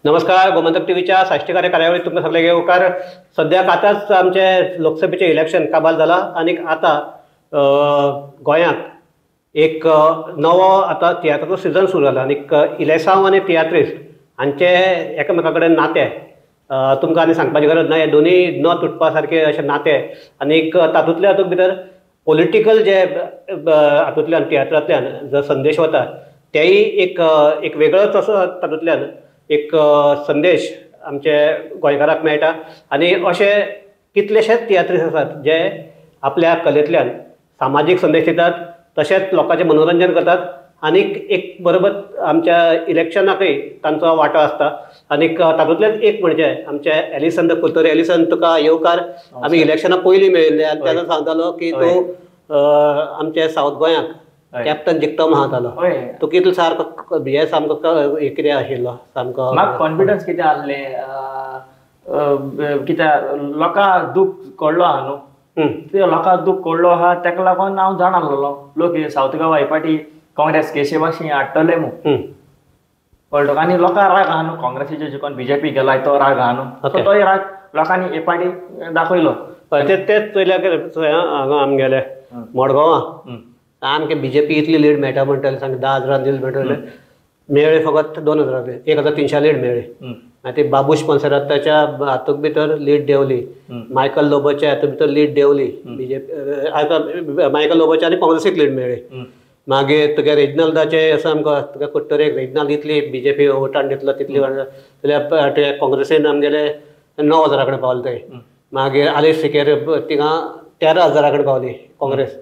नमस्कार, गोमंतक टीव्हीच्या साश्टीकार्य कार्यावळीत तुमकां सगळ्यांक येवकार। सद्याक आतांच आमचे लोकसभेचें इलेक्शन काबार जाला आनी आतां गोंयांत एक नवो आतां तियात्राचो सिजन सुरू जाला आनी इलेसांव आनी तियात्रिस्ट हांचे एकामेका कडेन नातें तुमकां आनी सांगपाची गरज ना। हे दोनूय न तुटपा सारके अशें नातें आनी तातूंतल्या तातूंत भितर पॉलिटिकल जे हातूंतल्यान तियात्रांतल्यान जो संदेश वता तेय एक एक वेगळोच असो तातूंतल्यान एक संदेश आमचे गोंयकाराक मेळटा। आनी अशे कितलेशेच तियात्रिस्ट आसात जे आपल्या कलेंतल्यान सामाजीक संदेश दितात, तशेंच लोकांचें मनोरंजन करतात आनी एक बरोबर आमच्या इलेक्शनाकय तांचो वांटो आसता। आनी तातूंतल्यान एक म्हणजे आमचे एलिसन the कुलतोरी। एलिसन, तुका येवकार। आमी इलेक्शना पयलीं मेळिल्ले आनी तेन्ना सांगतालो की तूं आमचे सावथ गोंयाक कॅप्टन जिखतो म्हणटालो, तूं कितलो सारको हे सामको कितें आशिल्लो सामको? म्हाका कॉन्फिडन्स कितें आसलें, कित्याक लोकांक दूख कळ्ळो आहा न्हू, ते लोकांक दूख कळ्ळो आहा तेका लागून हांव जाणा आसलेलो लोक सावथ गोवा हे पाटी काँग्रेस केशे भाशेन हाडटले म्हूण कळ्ळो। आनी लोकांक राग आहा न्हू काँग्रेसीचेर जिखून बीजेपी गेला तो राग आहा न्हू, सो तोय राग लोकांनी हे पाटी दाखयलो। तेच चोयल्या हांगा आमगेले मडगांवां सामकें बीजेपी इतली लीड मेळटा म्हणटाले, सामकें 10,000 लीड मेळटले, मेळ्ळे फकत 2,000, 1,300 लीड मेळ्ळी। मागीर ती बाबूश मोन्सेराताच्या हातूंत भितर लीड देंवली, मायकल लोबोच्या हातूंत भितर लीड देंवली बीजेपी, आतां मायकल लोबोच्या आनी काँग्रेसीक लीड मेळ्ळी। मागीर तुगे रेजिनाल्दाचे सामको तुगे कुडटरेक रेजिनाल्द इतली बीजेपी वोटान दितलो तितली जाल्यार तुगे काँग्रेसीन आमगेले 9,000 कडेन पावले ते। मागीर आलेश सिकेर तिंगा 13,000 कडेन पावली काँग्रेस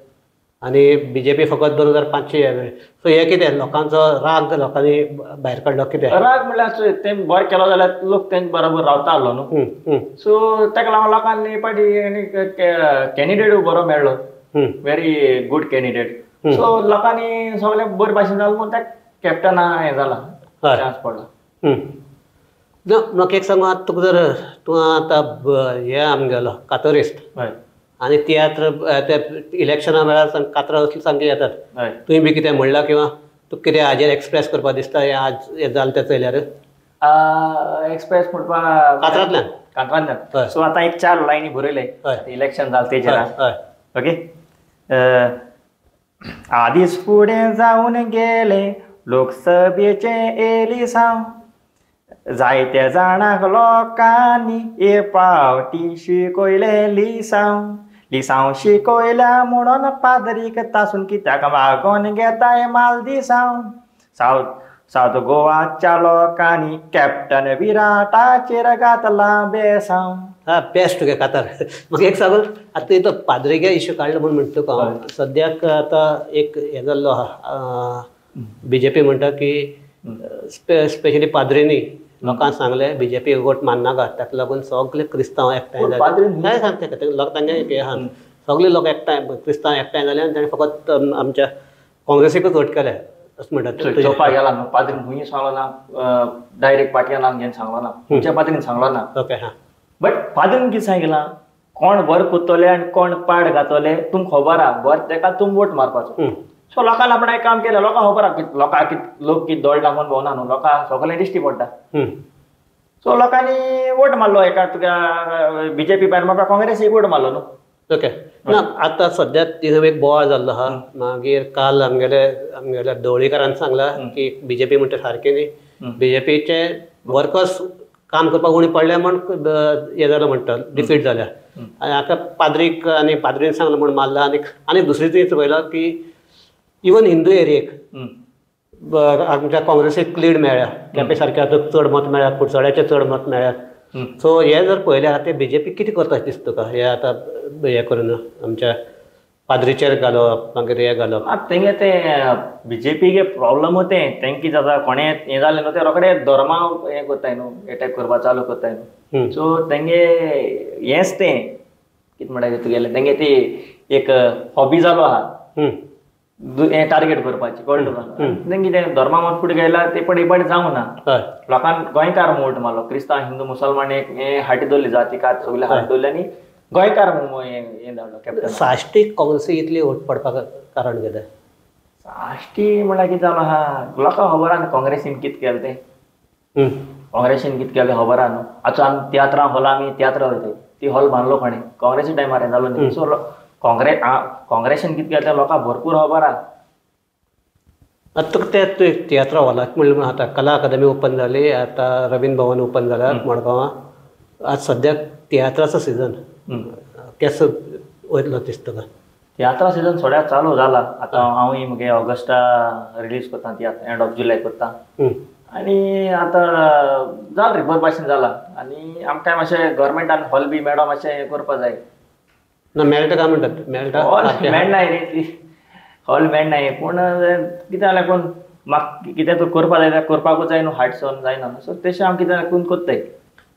आनी बीजेपी फकत 2,500 मेळ्ळे। सो हे कितें लोकांचो राग लोकांनी भायर काडलो? कितें राग म्हणल्यार तें बरें केलो जाल्यार लोक तेंचे बरोबर रावता आसलो न्हू, सो तेका लागून लोकांनी पाटी आनी कॅन्डिडेटूय बरो मेळ्ळो, व्हेरी गूड कॅन्डिडेट। सो लोकांनी सगळें बरे भाशेन जालें म्हूण त्या कॅप्टना हें जाला, चान्स पडला। ना म्हाका एक सांग, आतां तुका जर तूं आतां हें आमगेलो कातरिस्ट आनी तियात्र ते इलेक्शना वेळार कातरां असली सामकी येतात, तुवें बी कितें म्हणलां किंवा तुका कितें हाजेर एक्सप्रेस करपाक दिसता हें आज हें जालें तें चोयल्यार? एक्सप्रेस म्हणपाक कातरांतल्यान, कातरांतल्यान। सो आतां एक 4 लायनी बरयले इलेक्शन जालें तेजेर। ओके, आदींच फुडें जावन गेले लोकसभेचें एलिसांव, जायत्या जाणांक लोकांनी हे पावटी शिकयलें लिसांव, लिसांव शिकयल्या म्हणून पाद्रीक तासून कित्याक मागोन घेताय मालदिसांव, सावथ गोवाच्या लोकांनी कॅप्टन विराटाचेर घातला बेसांव। हा, बेस्ट तुगे कातार। म्हाका एक सांग, आतां इतलो पाद्रीगे इश्यू काडलो म्हूण म्हणटा तुका हांव, सद्याक आतां एक हें जाल्लो आहा, बीजेपी म्हणटा की स्पेशली पाद्रींनी लोकांक सांगलें बीजेपी वोट माननाका, ताका लागून सगळे क्रिस्तांव एकठांय जाले। काय सांगता लोक तांगे हें आहा, सगळे लोक एकठांय क्रिस्तांव एकठांय जाले आनी ताणें फकत आमच्या काँग्रेसीकूच वोट केले अशें म्हणटात। चोवपाक गेला न्हू पाद्रीन खंय सांगलो ना, डायरेक्ट पाटयान घेवन सांगलो ना, खंयच्या पाद्रीन सांगलो ना। ओके, हां, बट पाद्रीन कितें सांगिलां, कोण बरें कोत्तोले आनी कोण पाड घातोले तुमकां खबर आहा, बरें तेका तुमी वोट मारपाचो। सो लोकांक आपणें काम केलें, लोकांक खबर आहा लोकांक कितें, लोक कितें दोळे दाखोवन भोंवना न्हू, लोकांक सगळें दिश्टी पडटा। सो लोकांनी वोट मारलो एका तुका बीजेपी भायर मारपा काँग्रेसीक वोट मारलो न्हू। ओके, ना आतां सद्याक तितून एक बोवाळ जाल्लो आहा। मागीर काल आमगेले आमगेल्या ढवळीकारान सांगलां की बीजेपी म्हणटा सारकें न्ही, बीजेपीचे वर्कर्स काम करपाक उणी पडले म्हूण हें जालें म्हणटा, डिफीट जाल्या। आनी आतां पाद्रीक आनी पाद्रीन सांगलां म्हूण मारला। आनी आनी दुसरी तीच पळयला की इवन हिंदू एरियेक आमच्या काँग्रेसीक लीड मेळ्ळ्या, केपें सारक्या आतां चड मत मेळ्ळ्या, कुडचड्याचें चड मत मेळ्ळ्या। सो हें जर पळयल्यार आतां बीजेपी कितें करता अशें दिसता तुका? हें आतां हें करून आमच्या पाद्रीचेर घालप, मागीर हें घालप, तेंगे तें बीजेपीगे प्रॉब्लम तें तेंक कितें जाता, कोणें हें जालें न्हू ते रोखडे धर्मा हें करताय न्हू, एटॅक करपाक चालू करताय न्हू। सो तेंगे हेंच तें कितें म्हणटा तुगेलें तेंगे ती एक हॉबी जालो आहा हें टार्गेट करपाची, कळ्ळें तुका? तें कितें धर्मा मत फुडें गेला ते पण एक पाटी जावंक ना, लोकांक गोंयकार वोट मारलो, क्रिस्तांव हिंदू मुसलमान एक हें हाटी दवरली, जाती कात सगळे हाटी दवरली आनी गोंयकार हें धाडलो कॅप्टन। साश्टी काँग्रेसी इतली वोट पडपाक कारण कितें? साश्टी म्हणल्यार कितें जालो आहा, लोकांक खबर आहा काँग्रेसीन कितें केलें तें, काँग्रेसीन कितें केलें खबर आहा न्हू. आतां आमी तियात्रां हॉल आमी तियात्र वयताय ती हॉल बांदलो कोणें काँग्रेसी टायमार हें जालो न्ही. सो काँग्रेसीन कितें केलें तें लोकांक भरपूर खबर आहा. आतां तुका ते तुवें तियात्रा हॉलाक म्हणलें म्हूण आतां कला अकादमी ओपन जाली, आतां रवींद्र भवन ओपन जाला मडगांवां. आज सद्याक तियात्राचो सिजन केसो वयतलो दिसता तुका? तियात्रा सिजन थोड्या चालू जाला आतां. हांवूय मुगे ऑगस्टा रिलीज करता तियात्र, एंड ऑफ जुलय करता. आनी आतां जाल रे बरे भाशेन जाला. आनी आमकां मातशें गव्हर्मेंटान हॉल बी मेळो मातशें हें करपा जाय. ना मेळटा काय म्हणटात? मेळटा हॉल मेळनाय रे, ती हॉल मेळनाय. पूण कितें जालें पूण म्हाका कितें तर करपा जाय जाल्यार करपाकूच जाय न्हू, हार्ट सहन जायना न्हू. सो तशें हांव कितें करून करताय.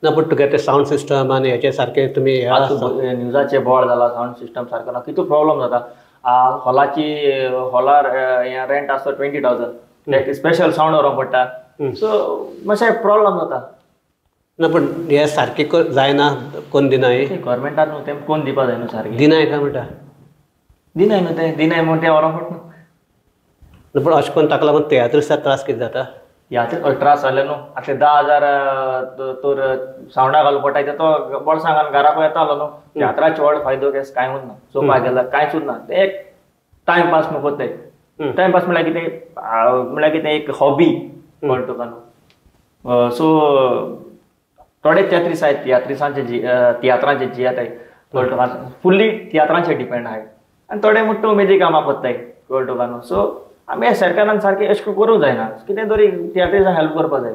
ना पूण तुगे तें सावंड सिस्टम आनी हेचे सारकें तुमी न्युजाचें बोवाळ जाला, सावंड सिस्टम सारको ना, कितू प्रॉब्लम जाता. हॉलाची हॉलार हें रेंट आसता 20,000, ताका स्पेशल सावंड व्हरोंक पडटा. सो मातशें प्रॉब्लम जाता. ना पूण हें सारकें जायना कोण दिनाय गव्हर्मेंटान न्हू तें कोण दिवपा जाय न्हू सारकें दिनाय काय म्हणटा? दिनाय न्हू तें दिनाय म्हूण तें व्हरोंक पडटा न्हू. पूण अशें करून ताका लागून तियात्रिस्ताक त्रास कितें जाता? तियात्र त्रास जाले न्हू. आतां 10,000 तर सावंडा घालूं पडटा तो बोल्सां घालून घराक येतालो न्हू. तियात्राचो व्हड फायदो केस कांय उरना, चोवपाक गेल्यार कांयच उरना. तें एक टायमपास म्हूण करताय. टायमपास म्हणल्यार कितें म्हणल्यार कितें एक हॉबी कळटा तुका न्हू. सो थोडे तियात्रीस आहाय तियात्रिसांचे तियात्रांचे जियेताय कळटा तुका, फुल्ली तियात्रांचेर डिपेंड आहाय. आनी थोडे मोट्टे उमेदी कामां करताय कळटा तुका न्हू. सो आमी सरकारान सारकें अशें करूंक जायना, कितें तरी तियात्रिसांक हेल्प करपा जाय.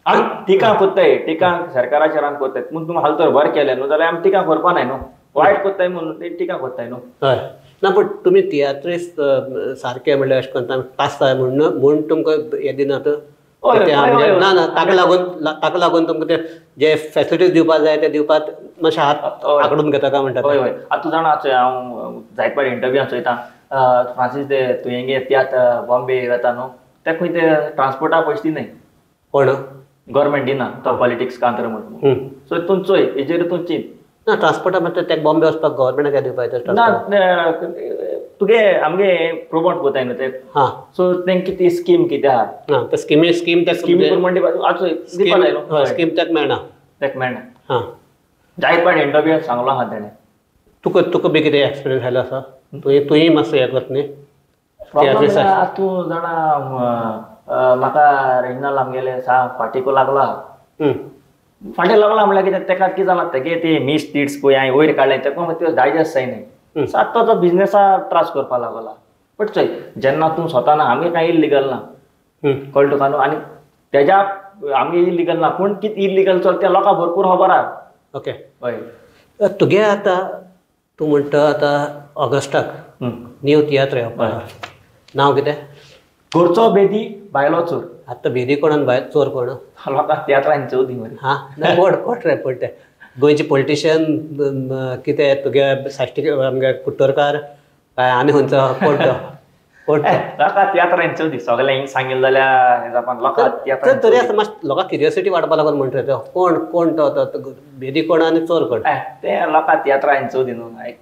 आमी टिका करताय, टिका सरकाराचेर आमी करताय पूण तुमी हाल तर बरें केलें न्हू जाल्यार आमी टिका करपा नाय न्हू, वायट करताय म्हणून ते टिका करताय न्हू. हय ना पूण तुमी तियात्रीस सारकें म्हणल्यार अशें करून आसता म्हूण म्हूण तुमकां हें दिनात? ना ना ताका लागून ताका लागून तुमकां ते जे फॅसिलिटीज दिवपाक जाय ते दिवपाक मातशें हात आकडून घेता काय म्हणटा? हय हय. आतां तूं जाणा हांव जायत फावट इंटरव्यू चोयता फ्रांसीस दे तुवें तियात्र बॉम्बे वता न्हू ते खंय ते ट्रांसपोर्टा पयशे दिनाय कोण गव्हर्मेंट दिना तो पॉलिटिक्स कांत्र म्हणून. सो तूं चोय हेजेर तूं चिंत ना ट्रांसपोर्टा मागीर तेका बॉम्बे वचपाक गव्हर्मेंटाक कित्याक दिवपाक ना तुगे आमगे प्रोमोट करताय न्हू ते. हां सो तेंकी ती स्कीम कितें आहा आं ते स्किमी स्कीम ते स्कीम प्रमाण दिवपा जाय न्हू. स्कीम तेका मेळना तेका मेळना. हां जायत फावट इंटरव्यू सांगलो आहा तेणें. तुका तुका बी कितें एक्सपिरियन्स आयलो आसा? तुवें तुंय मातसो हें करता न्ही? आतां तूं जाणा म्हाका रेजिनल आमगेले सा फाटीक लागलो आहा. फाटीं लागला म्हणल्यार कितें तेका कितें जालां तेगे ते मिस टिट्स पळय हांवें वयर काडलें तेका त्यो डायजस्ट जायना. सो आतां तो बिजनेसा त्रास करपाक लागला. बट चोय जेन्ना तूं स्वता ना आमगे कांय इल्लिगल ना कळटा तुका न्हू. आनी तेज्या आमगे इल्लिगल ना पूण कितें इल्लिगल चल तें लोकांक भरपूर खबर आहा. ओके हय तुगे आतां तूं म्हणटा आतां ऑगस्टाक न्यू तियात्र येवपा, नांव कितें? घरचो बेदी बायलो चोर. आतां बेदी कोण आनी बायल चोर कोण? लोकांक तियात्रान चवदी मरे. हां ना कोण कोण रे पण ते गोंयचे पॉलिटिशियन कितें तुगे साश्टी आमगे कुट्टोरकार काय आनी खंयचो कोण तो कोण तो? लोकांक तियात्रान चवदी सगळें हिंग सांगिल्लें जाल्यार हें जावपा लोकांक तियात्रान तरी आसतना मातशें लोकांक क्युरियोसिटी वाडपा लागून म्हणटा तो कोण कोण तो बेदी कोण आनी चोर कोण ते लोकांक तियात्रान चवदी न्हू. एक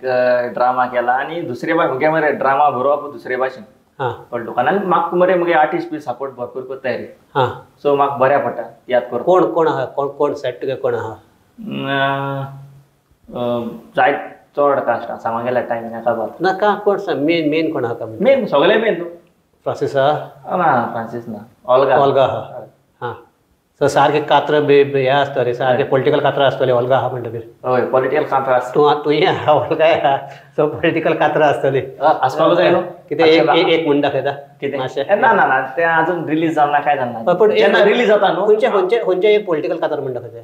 ड्रामा केला आनी दुसरे भाशेन मुगे मरे ड्रामा बरोवप दुसरे भाशेन हां कळटा तुका. आनी म्हाका मरे मुगे आर्टिस्ट बी सपोर्ट भरपूर करताय रे. हां सो म्हाका बऱ्या पडटा तियात्र करपाक. कोण कोण आहा कोण कोण सेट तुगे कोण आहा? जायत चड कास्ट आसा सांगूंक गेल्यार टायम नाका खबर ना का कोण सांग मेन मेन कोण आहा? मेन सगळे मेन न्हू. फ्रांसीस आहा? ना फ्रांसीस ना ओल्गा. ओल्गा आहा. हां सो सारके कात्र बी हे आसतले सारके पॉलिटिकल कात्र आसतले ओल्गा आहा म्हणटकीर. हय पॉलिटिकल कात्र आसता. तूं तुंय आहा ओल्गा आहा सो पॉलिटिकल कात्र आसतली आसपाक जाय न्हू. कितें एक एक म्हूण दाखयता कितें मातशें? ना ना ना तें अजून रिलीज जावंक ना कांय जावंक ना. पूण जेन्ना रिलीज जाता न्हू खंयचे खंयचे खंयचे एक पॉलिटिकल कातर म्हूण दाखयता?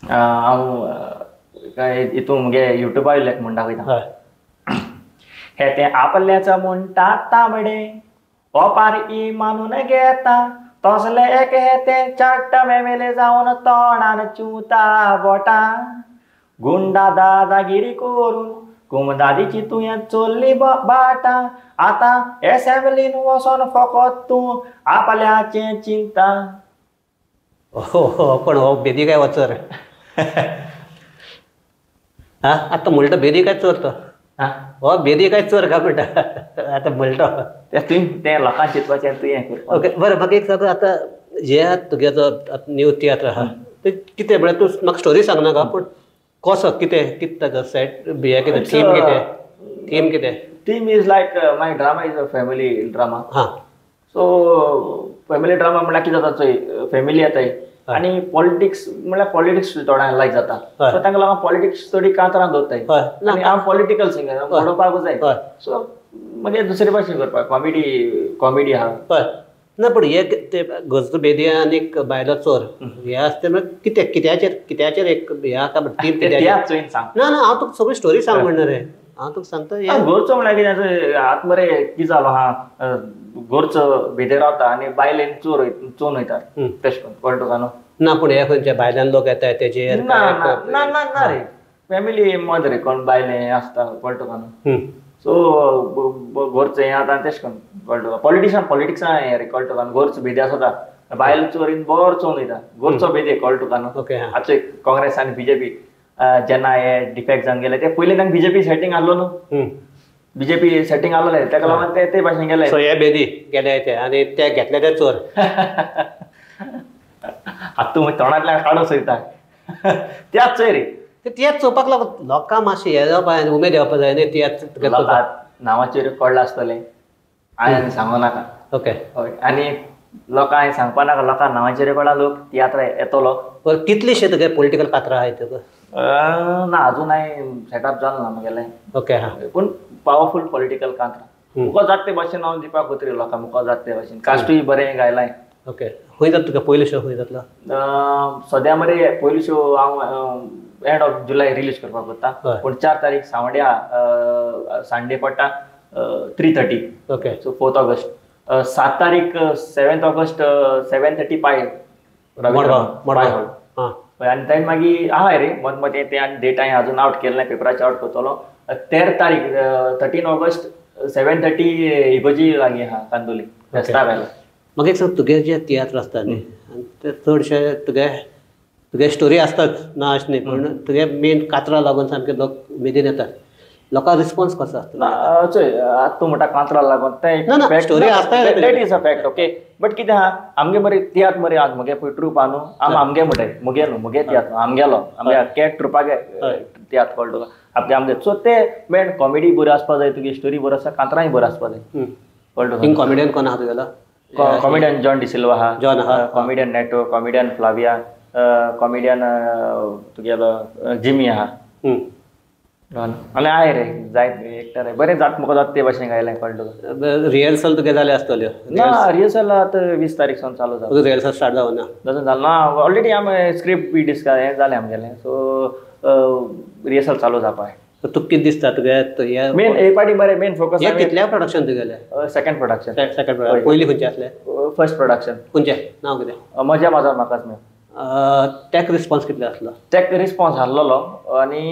हांव काय हितून मुगे युट्यूबार एक म्हूण दाखयता. हय हे तें आपल्याच म्हणटा तांबडे ओपार ई मानून घेता तसले एक हे तें चाट्ट मेमेले जावन तोंडान चुता बोटां गुंडा दादागिरी करून कुमदादीची तुवें चोरली बाटा आतां एसेंब्लीन वचोन फकत तूं आपल्याचें चिंता. हो कोण हो बेदी काय वचर? हां आतां म्हणटा बेदी काय चोर तो? हां हो बेदी काय चोर काय म्हणटा आतां म्हणटा तें तुवें तें लोकांक चिंतपाचें तुवें. ओके बरें म्हाका एक सांग आतां जे तुगे जो न्यू तियात्र आहा ते कितें म्हळ्यार तूं म्हाका स्टोरी सांगनाका पूण कसो कितें कितें ताजो सेट हें कितें थीम कितें थीम कितें? Theme is like my drama is a family drama. हां सो फॅमिली ड्रामा म्हणल्यार कितें जाता चोय, फॅमिली येताय आनी पॉलिटिक्स म्हणल्यार पॉलिटिक्स थोड्यांक लायक जाता, सो तांकां लागून पॉलिटिक्स थोडी कांतरां दवरताय आनी हांव पॉलिटिकल सिंगर उलोवपाक जाय, सो मागीर दुसरे भाशेन करपाक कॉमेडी कॉमेडी आहा. हय ना पूण हे ते घरचो बेदी आनी बायलो चोर हे आसता म्हळ्यार कितें कित्याचेर कित्याचेर एक हे आसा थीम कित्याचेर? ना ना हांव तुका सगळी स्टोरी सांग म्हणणार रे, हांव तुका सांगता. घरचो म्हणल्यार कितें आतां मरे कितें जालो आहा, घरचो भेदे रावता आनी बायलेन चोर चोन वयता तशें करून कळटा तुका न्हू? ना पूण हे खंयच्या भायल्यान लोक येता तेजेर? ना ना ना ना रे, फॅमिली मद रे कोण बायले आसता कळटा तुका न्हू? सो घरचें हें आतां तशें करून कळटा तुका, पॉलिटिशन पॉलिटिक्सां हें रे कळटा तुका न्हू? घरचो भेदे आसता, बायल चोरीन बरो चोन वयता, घरचो भेदे कळटा तुका न्हू? आतां काँग्रेस आनी बीजेपी जेन्ना हे डिफेक्ट जावन गेले ते पयलीं तांकां बीजेपी सेटींग आहलो न्हू, बीजेपी सेटींग आहलोलें ताका लागून ते ते भाशेन गेले. सो हे बेदी गेले ते आनी ते घेतले ते चोर. आतां तूं तोंडांतल्यान काडूंक सोदता त्याच चोय रे, ते तियात्र चोवपाक लागून लोकांक मातशें हें जावपा जाय, उमेद येवपा जाय न्ही तियात्र नांवाचेर कळ्ळां आसतलें हांवें सांगू नाका. ओके हय, आनी लोकांक सांगपा नाका, लोकांक नांवाचेर कळ्ळा लोक तियात्र येतलो. बरें कितलीशे तुगे पॉलिटिकल पात्रां आहाय तुका? ना अजून हांवें सेटअप जालो ना म्हगेलें. ओके हां, पूण पावरफूल पॉलिटिकल कांतरां मुखार जाता ते भाशेन हांव दिवपाक वतरी लोकांक, मुखार जाता ते भाशेन कास्टूय बरें गायलां. ओके खंय जाता तुका पयलो शो खंय जातलो? सद्या मरे पयलो शो हांव एंड ऑफ जुलय रिलीज करपाक सोदता, पूण 4 तारीख सांवड्या संडे पडटा 3:30. Okay so 4 August. 7 तारीख 7 ऑगस्ट 7:30 पाय मडगांव. आनी तेन्ना मागीर आहाय रे मद मदें तें आनी डेट हांवें अजून आवट केलें ना, पेपराचेर आवट करतलो. 13 तारीख 13 ऑगस्ट 7:30 इगोजी लागीं आहा कांदोली फेस्ता वेला. मागीर सांग तुगे जे तियात्र आसता न्ही आनी ते चडशे तुगे तुगे स्टोरी आसताच ना अशें न्ही, पूण तुगे मेन कातरां लागून सामके लोक उमेदीन येतात, लोकांक रिस्पॉन्स कसो आसता? चोय आतां तूं म्हणटा कांतरां लागून तें स्टोरी आसता, that is a fact. Okay but कितें आहा आमगे मरे तियात्र मरे आज म्हगे पळय ट्रूप आहा न्हू, आम आमगे म्हणटाय मुगे न्हू, मुगे तियात्र आमगेलो आमगे कॅट ट्रुपागे तियात्र कळटा तुका आपले आमगे. सो ते मेन कॉमेडी बरी आसपा जाय, तुगे स्टोरी बरी आसता, कांतरांय बरी आसपा जाय कळटा तुका. कॉमेडियन कोण आहा तुगेलो? कॉमेडियन जॉन डिसिल्वा आहा, जॉन आहा, comedian Neto, comedian Flavia, comedian तुगेलो जिमी आहा आनी आहाय रे जायत एकटर बरें जात म्हाका जाता ते भाशेन गायलें कळटा तुका. रिहर्सल तुगे जालें आसतल्यो? ना रिहर्सल आतां 20 तारीख सावन चालू जाता. रिहर्सल स्टार्ट जावं ना? अजून जालें ना, ऑलरेडी आमी स्क्रिप्ट बी डिस्कस हें जालें आमगेलें, सो रिहर्सल चालू जावपा. तुका कितें दिसता तुगे मेन हे पाटी मरे मेन फोकस? हें कितल्या प्रोडक्शन तुगेलें? Second production. Second production. पयलीं खंयचें आसलें? First production. खंयचें नांव कितें? मजा माजार म्हाकाच मेळ. तेका रिस्पॉन्स कितलो आसलो? तेका रिस्पॉन्स आहलोलो आनी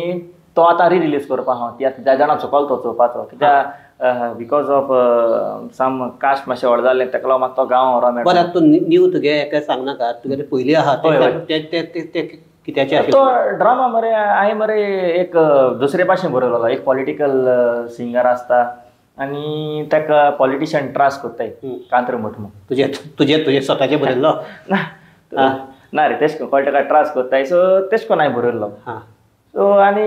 तो आतां री रिलीज करपा हांव तियात्र जाय जाणां चुकलो तो चोवपाचो, कित्याक because of some caste मातशें व्हड जालें ताका लागून म्हाका तो गांव व्हरोंक मेळटा. बरें आतां तूं न्यू तुगे एका सांगनाका, तुगे पयलीं आहा ते कित्याचें तो ड्रामा मरे हांवें मरे एक दुसरे भाशेन बरयलेलो, एक पॉलिटिकल सिंगर आसता आनी ताका पॉलिटिशन त्रास करताय कांत्र म्हट म्हूण. तुजें तुजें तुजें स्वताचें बरयल्लो? ना ना रे तेश करून कळटा काय त्रास करताय, सो तेश करून हांवें बरयल्लो. सो आनी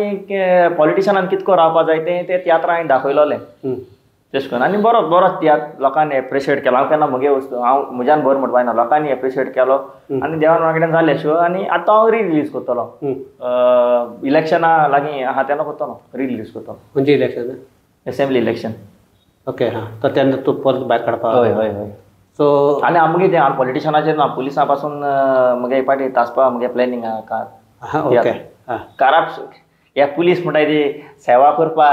पॉलिटिशनान कितको रावपा जाय तें ते तियात्र हांवें दाखयलोलें तेश करून, आनी बरो बरो तियात्र लोकांनी एप्रिशिएट केलो. हांव केन्ना म्हगे वस्तू हांव म्हज्यान बरो म्हणपा जायना, लोकांनी एप्रिशिएट केलो आनी देवान म्हाका जालें शो. आनी आतां हांव री रिलीज करतलो इलेक्शना लागीं आहा तेन्ना करतलो री रिलीज करतलो. खंयचें इलेक्शन? Assembly election. Okay हां, तर तेन्ना तूं परत भायर काडपा? हय हय हय. सो आनी आमगे तें आमी पॉलिटिशनाचेर ना, पुलिसां पासून म्हगे एक पाटी तासपा म्हगे प्लॅनिंग आहा कार. ओके कराप हे पुलीस म्हणटाय ती सेवा करपा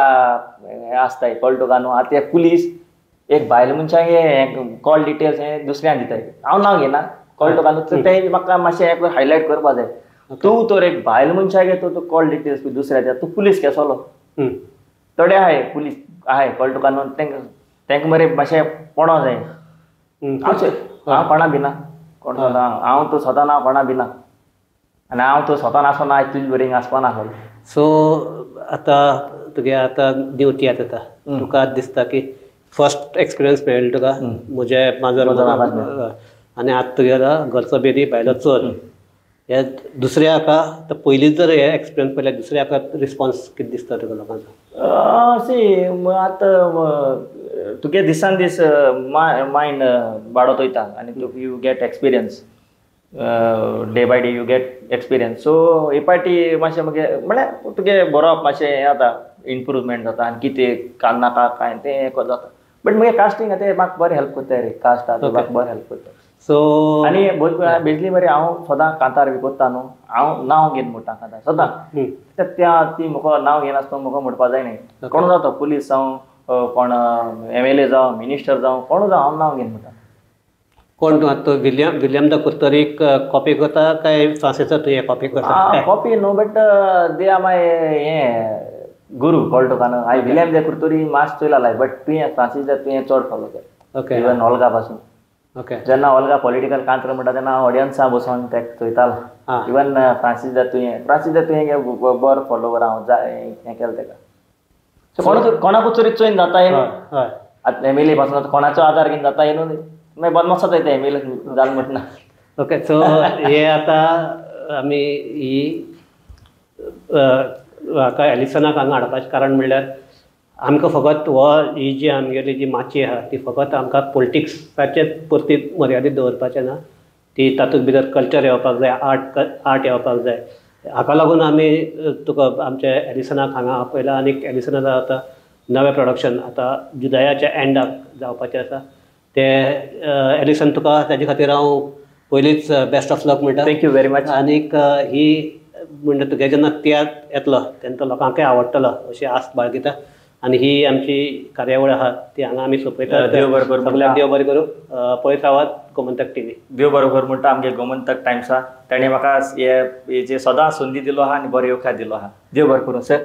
आसताय कळटा तुका न्हू. आतां हे पुलीस एक बायल मनशाक हे कॉल डिटेल्स हे दुसऱ्यांक दिताय, हांव नांव घेना कळटा तुका न्हू, तें म्हाका मातशें हायलायट करपा जाय. तूं तर एक बायल मनशाक तूं कॉल डिटेल्स बी दुसऱ्या दिता, तूं पुलीस केसोलो? थोडे आहाय पुलीस आहाय कळटा तुका न्हू, तेंकां तेंकां मरे मातशें पडों जाय. हांव कोणा भिना, कोण हांव तूं स्वता ना कोणा भिना, आनी हांव तूं स्वता नासतना आयज तुजे बरें आसपा ना. सो आतां तुगे आतां न्यू तियात्र येता, तुका दिसता की फर्स्ट एक्सपिरियन्स मेळ्ळो तुका म्हजें माजर आनी आतां तुगेलो घरचो बेदी भायलो चोर हे दुसऱ्या हाका आतां पयलींच जर हे एक्सपिरियन्स पळयल्यार दुसऱ्या हाका रिस्पॉन्स कितें दिसता तुका लोकांचो? सी आतां तुगे दिसान दीस मायंड वाडत वयता आनी तुका you get experience day by day, you get experience. So हे पाटी मातशें मगे म्हळ्यार तुगे बरोवप मातशें हें जाता, इम्प्रूवमेंट जाता आनी कितें काल नाका कांय तें हें जाता. बट मगे कास्टींग तें म्हाका बरें हेल्प करता रे, कास्ट आहा म्हाका बरें हेल्प करता. सो आनी बेजली मरे हांव सदां कांतार बी कोत्ता न्हू, हांव नांव घेवन म्हणटा कांतार सदां. त्या ती म्हाका नांव घेनासतना म्हाका म्हणपा जाय न्ही, कोण जाता पुलीस जावं, कोण MLA जावं, मिनिस्टर जावं, कोण जावं, हांव नांव घेवन म्हणटा. कोण तूं आतां विलियम the कुर्तोरीक कॉपी करता काय फ्रांसीसाचो तुवें कॉपी करता? कॉपी न्हू, बट they are my हें गुरू कळटा तुका न्हू. हांवें विलियम the Curtorim मातशें चोयला लायक, बट तुवें फ्रांसीस तुवें चड फॉलो केलें. ओके. इवन ओल्गा पासून. ओके. जेन्ना ओल्गा पॉलिटिकल कांत्र म्हणटा तेन्ना हांव ऑडियन्सा बसोन तेका चोयतालो. इवन फ्रांसीस the तुवें, फ्रांसीस the तुवें बरो फॉलोवर हांव हें केलें तेका. सो कोणाकूच तरी चोयन जाता न्हू, आतां MLA पासून कोणाचो आदार घेवन जाता न्हू, मागीर बदमाश जाता MLA जालें म्हणटा. ओके. सो हे आतां आमी ही हाका एलिसनाक हांगा हाडपाचें कारण म्हणल्यार आमकां फकत हो ही जी आमगेली जी माची आहा ती फकत आमकां पॉलिटिक्साचेच पुरती मर्यादीत दवरपाचें ना, ती तातूंत भितर कल्चर येवपाक जाय, आर्ट येवपाक जाय. हाका लागून आमी तुका आमच्या एलिसनाक हांगा आपयला आनी एलिसनाचो आतां नवें प्रोडक्शन आतां जुलयाच्या एंडाक जावपाचें आसा. ते एलिसन तुका ताजे खातीर हांव पयलींच बेस्ट ऑफ लक म्हणटा. Thank you very much. आनीक ही म्हणटा तुगे जेन्ना तियात्र येतलो तेन्ना तो लोकांकय आवडटलो अशी आस्त बाळगिता. आनी ही आमची कार्यावळ आहा ती हांगा आमी सोंपयता. देव बरें करूं, सगल्यांक देव बरें करूं. पळयत रावात गोमंतक TV. देव बरें करूं म्हणटा आमगे गोमंतक टायम्सा, ताणें म्हाका हे जे सदां संदी दिलो आहा आनी बरो येवकार दिलो आहा. देव बरें करूं सर.